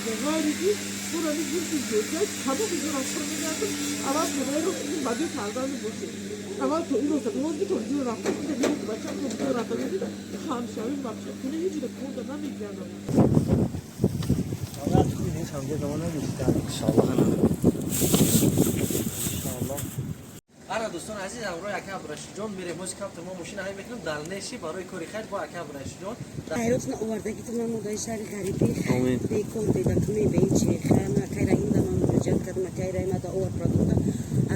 Ғайри бурани гурди ҷоҷа кабоби рафта мегардам. Аввал падаро бади фарзанду бошед. Аввал то ин роста ҳозир то ҷо рафта бачам то рафта ҳамшаҳри бача ҳеҷ ҷо корда намегардам. Ана, дӯстони азиз, ҳамроҳи ака Абдурашидҷон мерем. Ҳози камтар мо мошина ҳай мекунем далнеши барои кори хайр бо ака Абдурашидҷон. Хайротна овардагитона модаи шаҳри ғарибӣ, бекор, бедакуме, беҳичи. Хайрма акай Раҳим да ман муроҷиат кардам. Акай Раҳим ада овар продукта,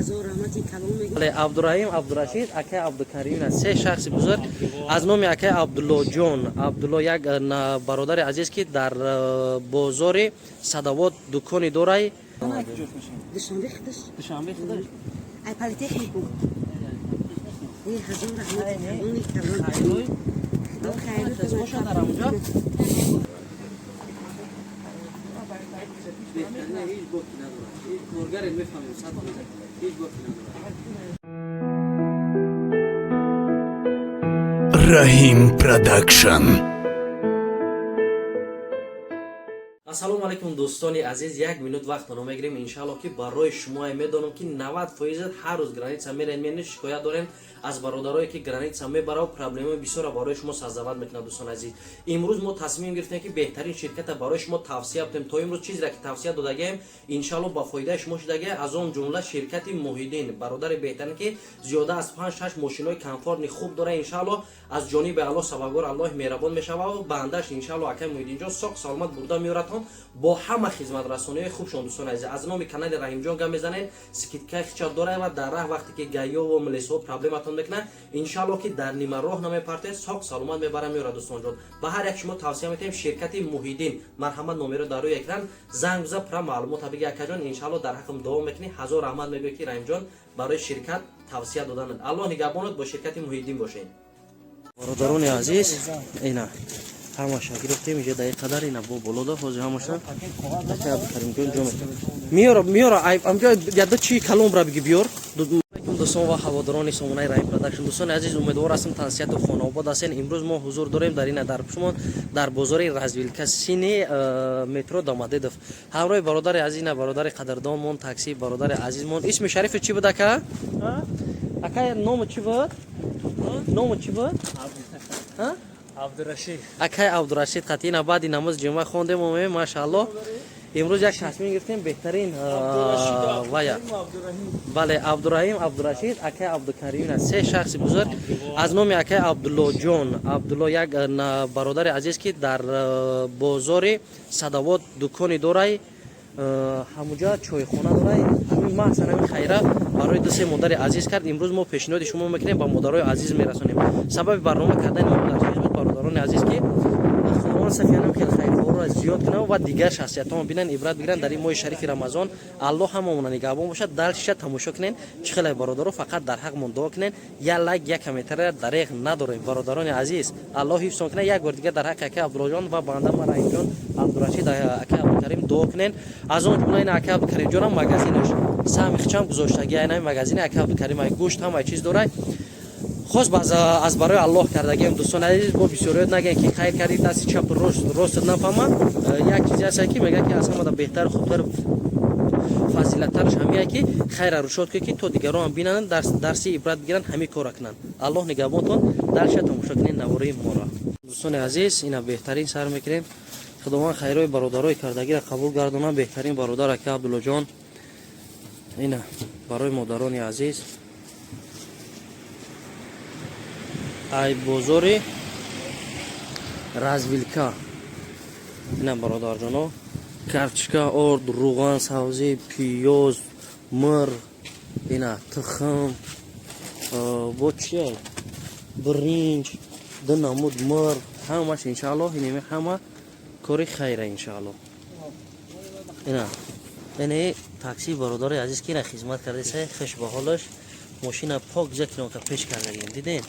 азор раҳмати калон мегӯям. Бале, Абдураҳим, Абдурашид, акай Абдукарим, се шахси бузург. Аз номи акай Абдуллоҷон Абдулло, як бародари азиз, ки дар бозори Садовод дукони дорай. Душанбе худаш. Душанбе худаш. Ай политехникум. Ҳазор раҳмати калони калон. Худо хайротона. Бошад дар ҳамонҷо. Ҳеҷ боки надорад. Коргаре мефаҳмем, 100%. Ҳеҷ боки надорад. Раҳим Продакшн. Ассалому алайкум, дӯстони азиз. Як минут вақтро мегирем, иншалло, ки барои шумо. Медонам, ки 90% ҳар рӯз граница мерен, мене шикоят дорем аз бародарое, ки граница мебарав, проблемаи бисёра барои шумо создавать мекунад. Дӯстони азиз, имрӯз мо тасмим гирифтем, ки беҳтарин ширката барои шумо тавсия будем. То имрӯз чизеро, ки тавсия додагием, иншалло, ба фоидаи шумо шудагия. Аз он ҷумла ширкати Муҳиддин, бародари беҳтарин, ки зиёда аз 5-6 мошинои комфортный хуб дора. Иншалло, аз ҷониби Аллоҳ сабабгор Аллоҳи меҳрабон мешава, баандаш, иншалло, акай Муҳиддинҷон соқ саломат бурда меоратон бо ҳама хизматрасониҳои хубшон. Дӯстони азиз, аз номи канали Раҳимҷон гап мезанем. Скидкаи хича дора ва дар раҳ вақте ки ГАИ-ву милисҳо проблематон мекунад, иншалло, ки дар нима роҳ намепартед, соқ саломат мебара меорад. Дӯстонҷон, ба ҳар як шумо тавсия метаҳем ширкати Муҳиддин. Марҳамат, номеро дар рӯи экран, занг биза, пурра маълумота биги. Акаҷон, иншалло, дар ҳаққам дуо мекунӣ, ҳазор раҳмат мегӯӣ, ки Раҳимҷон барои ширкат тавсия доданад. Аллоҳ нигаҳбонат, бо ширкати Муҳиддин бошед. Бародарони азиз, ина ҳамаша гирифтем инҷа, дар қадар ина бо болода. Ҳозир ҳамаша ака Абдукаримҷон ҷо меёра, меёра. Амҷо яда чи каломра биги, биёр. Дӯстон ва ҳаводорони сомонаи Раҳим Продакшн, дӯстони азиз, умедвор ҳастем, тансиҳату хонаобод ҳастен. Имрӯз мо ҳузур дорем дар ина дар пушмон, дар бозори Развилка, сини метро Домодедово, ҳамроҳи бародари азиз, ина бародари қадрдонмон, такси бародари азизмон. Исми шарифи чӣ буд, ака? Ака, ному чӣ буд? Ному чӣ буд? Абдурашид. Акай Абдурашид қатъина баъди намози ҷумъа хондем, омем. Машаалло, имрӯз як тасмим гирифтем, беҳтарин вая. Бале, Абдураҳим, Абдурашид, акай Абдукарим, се шахси бузург. Аз номи акай Абдуллоҷон Абдулло, як бародари азиз, ки дар бозори Садовод дукони дорай, ҳамуҷа чойхона дорай. Ҳамин маҳсан ҳамин хайра барои ду се модари азиз кард. Имрӯз мо пешниҳоди шумо мекунем, ба модарои азиз мерасонем. Сабаби барнома кардани мо дар чиз буд, бародарони азиз, ки Худованд сафиянам хел хайрхоҳро зиёд кунам ва дигар шахсиятҳо бинанд, ибрат бигиранд дар ин моҳи шарифи Рамазон. Аллоҳ ҳамамона нигаҳбон бошад. Дальше тамошо кунен, чӣ хеле бародаро. Фақат дар ҳақмон дуо кунен, як лайк, як комментария дареғ надорем. Бародарони азиз, Аллоҳ ҳифзтон кунад. Як бор дигар дар ҳаққи ака Абдуллоҷон ва банда ма Раҳимҷон, Абдурашид, ака Абдукарим дуо кунен. Аз он ҷумла ин ака Абдукаримҷонам магазинаш саҳми хичам гузоштаги, айнами магазини ака Абдукарим, ай гӯшт, ҳамаи чиз дорад. Хос аз барои Аллоҳ кардагием. Дӯстони азиз, бо бисёриёт нагӯем, ки хайр кардӣ, дасти чап рост нафаҳма. Як чизе ҳаст, ки мегӯяд, ки аз ҳамада беҳтар, хубтар, фазилаттараш ҳамия, ки хайра рушод кунед, ки то дигарон бинанд, дарси ибрат бигиранд, ҳамин кора кунанд. Аллоҳ нигаҳбонтон. Дальше тамошо кунед навораи моро. Дӯстони азиз, ина беҳтарин сар мекунем. Худованд хайрои бародарои кардагиро қабул гардонад. Беҳтарин бародар ака Абдуллоҷон ина барои модарони азиз ай бозори Развилка. Ина, бародарҷоно, картошка, орд, руған, сабзӣ, пиёз, мир, ина тухм, бо чия, биринҷ, ду намуд мир, ҳамаш. Иншааллоҳ, инеми ҳама кори хайра, иншааллоҳ. Ина ине такси бародари азиз, ки ина хизмат кардеса, хеш ба ҳолаш. Мошина пок закинонка пеш кардагем, дидем.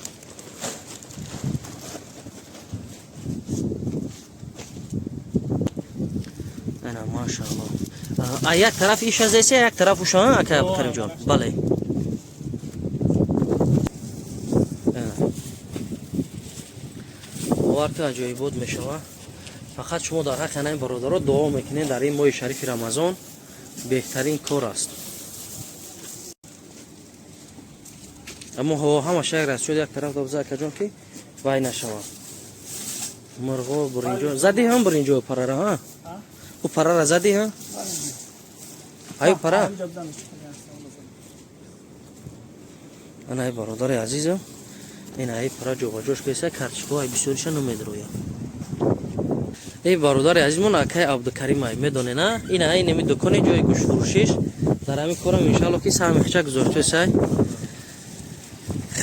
Ана, машаалло, а як тараф иш азеса, як тараф уша, ака Абдукаримҷон? Бале. Бовар ки аҷоибот мешава. Фақат шумо дар ҳаққи ҳамин бародаро дуо мекунед дар ин моҳи шарифи Рамазон, беҳтарин кор аст. Аммо ҳамаша як расчёт як тараф добза, акаҷон, ки вай нашавад. Мурғо, буринҷо задӣ, ҳам буринҷо парара, ҳа, ӯ парара задӣ, ҳа, аю пара. Ана ай бародари азизам, ин ай пара ҷобаҷош кеса, картишкаҳо ай бисёриша намедроя. Эй бародари азизмон, акай Абдукарим, ай медоне на, ин ай неми дукони ҷои гӯштфурӯшиш, дар ҳамин корам иншаалло ки саҳми хича гузоштесай.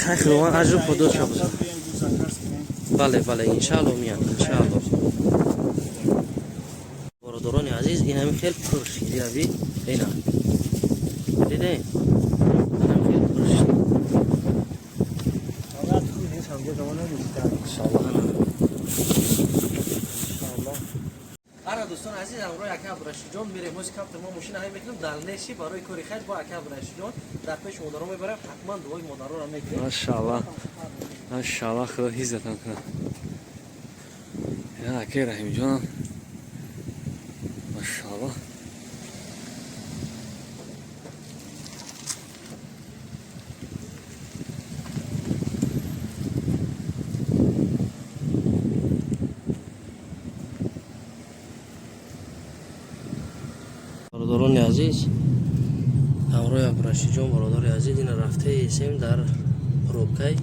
Хай, худованд аҷру подоша бузад. Бале, бале, иншаалло мияд, иншаалло. Бародарони азиз, ин ҳамин хел пуршидиави, ина диде, ин ҳамин хел пуршид. Иншаалло, ана. Ара, дӯстони азиз, ҳамроҳи ака Абдурашидҷон мерем. Ҳози камтар мо мошина ҳай мекунем, далнеши барои кори хайр бо ака Абдурашидҷон дар пеши модаро мебарем, ҳатман дуои модароро мегирем. Машааллоҳ, машааллоҳ, худо ҳифзатон кунад. Я акай Раҳимҷонам, машааллоҳ. Бародарони азиз, ҳамроҳи Абдурашидҷон, бародари азиз, ина рафтаесем дар пробкай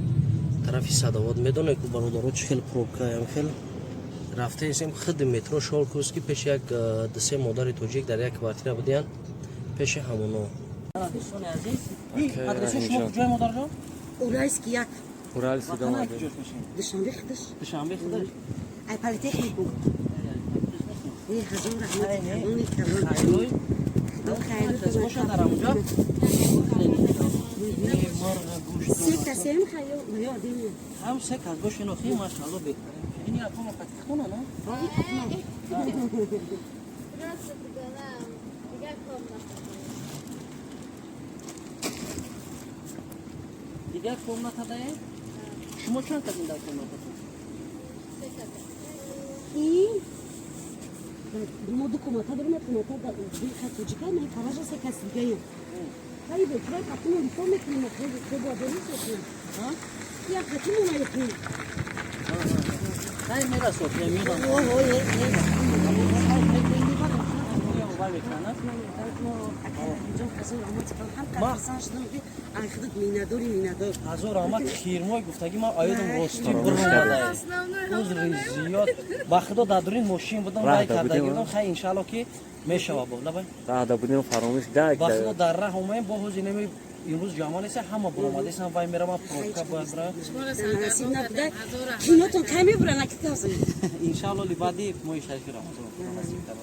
тарафи Садовод. Медонед ку, бародаро, чӣ хел пробкаям, хел рафтаесем. Худи метро Шолкус, ки пеши як дусе модари тоҷик дар як квартира будиянд, пеши ҳамоно. Дӯстони азиз, адреси шумо куҷое, модарҷон? Уральский 1. Уральский дом. Душанбе худаш. Душанбе худаш. Ай политехнику. Э, ҳазор раҳмат, калони калон. Худо хайр. Бошад дар ҳамонҷо. Се касем хайо, ё дини. Ҳам се кас бошен, охи, машаалло, беҳтарин. Ин яком қати хона на? Рост дугонам, дигар комната. Дигар комната дае? Шумо чанд кас дар комнататон? Се кас. И мо ду комната дорем, як комната да ду кас тоҷика, на паража се кас дигаем. Хай бе, чурай қатимон рифо мекунем, хуб хуб адори сокунем. Ҳа? Я қатимон мекунем. Хай мерасод, меёдам. О, о, э, э. Ҳазор раҳмат, хирмои гуфтагӣ ман аёдам, ростӣ буромада. Узри зиёд, ба худо, дар дурин мошин будам, вай кардагӣ будам. Хай, иншаалло ки мешава бо лабай. Раҳда будем, фаромӯш да. Ба худо, дар раҳ омаем, бо ҳози неми имрӯз ҷамъа нест, ҳама буромадесам, вай меравам, пробка бояд бира. Кинотон кай мебуран, акитазм? Иншаалло, либади моҳи шарифи Рамазон.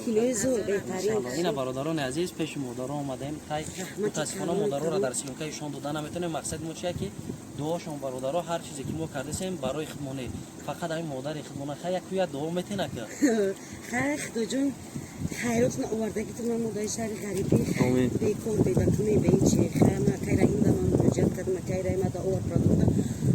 Кинои зур, беҳтарин. Ина, бародарони азиз, пеши модаро омадаем. Хай, мутаассифона, модароро дар съёмкаи шон дода наметавонем. Мақсади мо чия, ки дуошон, бародаро, ҳар чизе ки мо кардасем, барои худмоне, фақат ҳамин модари худмона. Хай, якуя дуо метена ка. Хай, худоҷон, хайротона овардагитон ман модари шаҳри ғарибӣ, бекор, бедакуме, беҳичи. Хай, ман акай Раҳим да ман муроҷиат кардам, акай Раҳим да овар продукта.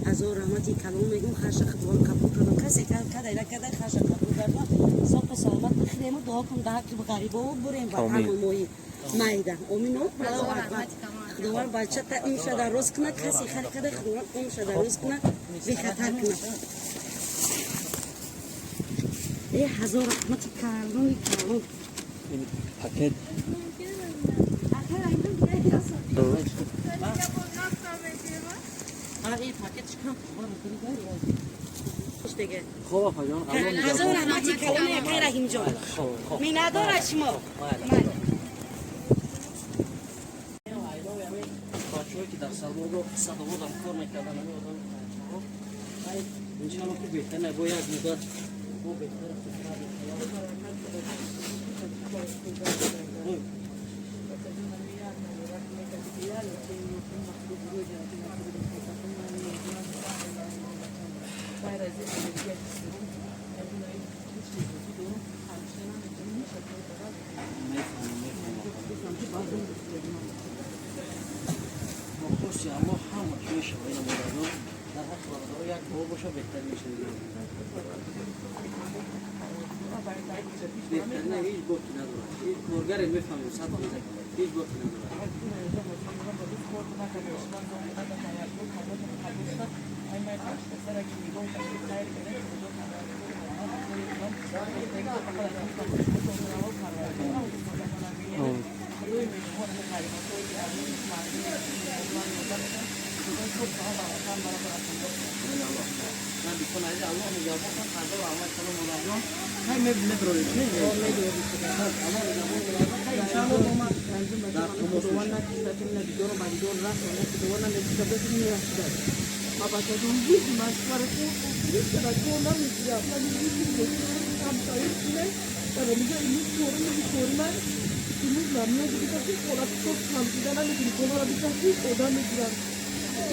Ҳазор раҳмати калон мегӯм, хаша худованд қабул кардам. Касе кадай накадай, хаша қабул кардам. Соқу саломат бихӯрему дуо кун, да ҳаққи ғарибо бурем ва ҳама моҳи майда. Омин. Худованд бачата умша дароз кунад, касе хар када, худованд умша дароз кунад, бехатар кунад. Э, ҳазор раҳмати калони калон. Пакет. Акай Раҳим, дига. Хоб, апаҷон. Ҳазор раҳмати калони, акай Раҳимҷон. Миннатдор аз шумо. Бачаҳое ки дар Садоводам кор мекардан, ҳамин одами, иншалло ки беҳтар бо як муддат бо беҳтар. Хости Аллоҳ ҳамаш мешава. Ина, модарон, дар ҳаққи бародаро як дуо боша, беҳтар мешава. Беҳтарина, ҳеҷ боки надорад. Ҳеҷ коргаре мефаҳмем, 100%, ҳеҷ боки надорад. من دوستان عزیز، الله نگهبان. هزار رحمت کلام مادر جان. خیلی میبرایید نه؟ الله نگهبان مادر. خیلی انشاءالله با من در تماس میشم.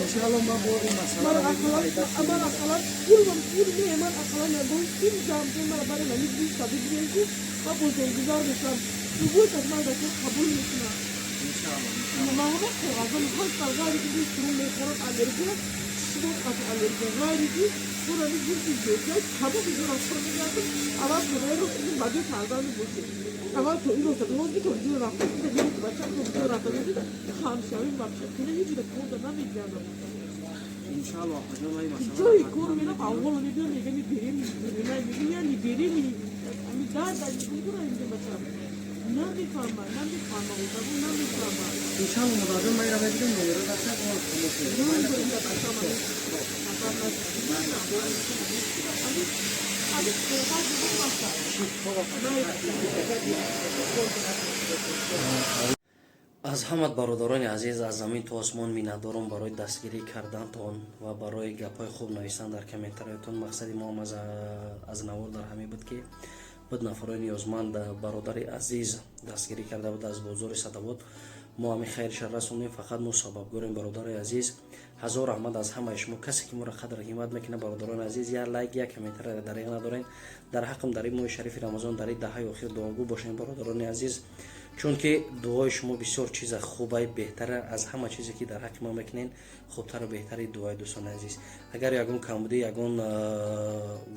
انشاءالله من با این مسئله من رو اقلا پیدا من اقلا پول پول نه، من اقلا ندارم. تیم جمع من برای من 20 تا بگیرم که من بزرگوار بشم. قبول از من بچه قبول میکنم. انشاءالله. ما هم کاغذ میخواد غیری که بیست رو میخورم الرژی شما قطع الرژی غیری که برو میگیم که جوجه کباب رو رفتار میگردم اول خدای رو این بچه فرزند باشه اول تو این رو روز که تو اینجا رفته که بچه تو اینجا رفته بودی همشهری بچه خونه هیچ جوره کار نمیگردم. انشاءالله آقا جان، من این مسئله جای رو کار میرم، اول میگم میگم بیریم میگم یعنی بیریم امی در در میگم اینجا بچه نمیفهمم، نمیفهمم، نمیفهمم. انشاءالله مادر جان، من اینو بگیرم نمره دست با تماس میگیرم. Аз ҳамат бародарони азиз, аз замин то осмон миннатдорам барои дастгирӣ кардантон ва барои гапҳои хуб навиштан дар комментариятон. Мақсади мо ҳам аз навор дар ҳамин буд, ки буд нафарои ниёзманд, бародари азиз дастгирӣ карда буд аз бозори Садовод. Мо ҳамин хайриша расондем, фақат мо сабабгорем. Бародари азиз, ҳазор раҳмат аз ҳамаи шумо, касе ки моро қадр ҳиммат мекунад. Бародарони азиз, як лайк, як комментария дареғ надорем. Дар ҳаққам дар ин моҳи шарифи Рамазон, дар ин даҳаи охир дуогӯ бошем, бародарони азиз, чунки дуои шумо бисёр чиза хубай, беҳтара аз ҳама чизе ки дар ҳаққи ма мекунен. Хубтару беҳтари дуои дӯстони азиз. Агар ягон камбудӣ, ягон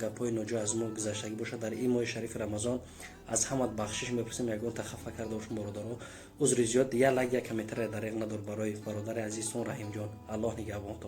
гапҳои ноҷо аз мо гузаштагӣ бошад, дар ин моҳи шарифи Рамазон аз ҳамат бахшиш мепурсем. Ягон хафа карда бошем, бародаро, узри зиёд. Як лайк, як комментария дареғ надор барои бародари азизтон Раҳимҷон. Аллоҳ нигаҳбонтон.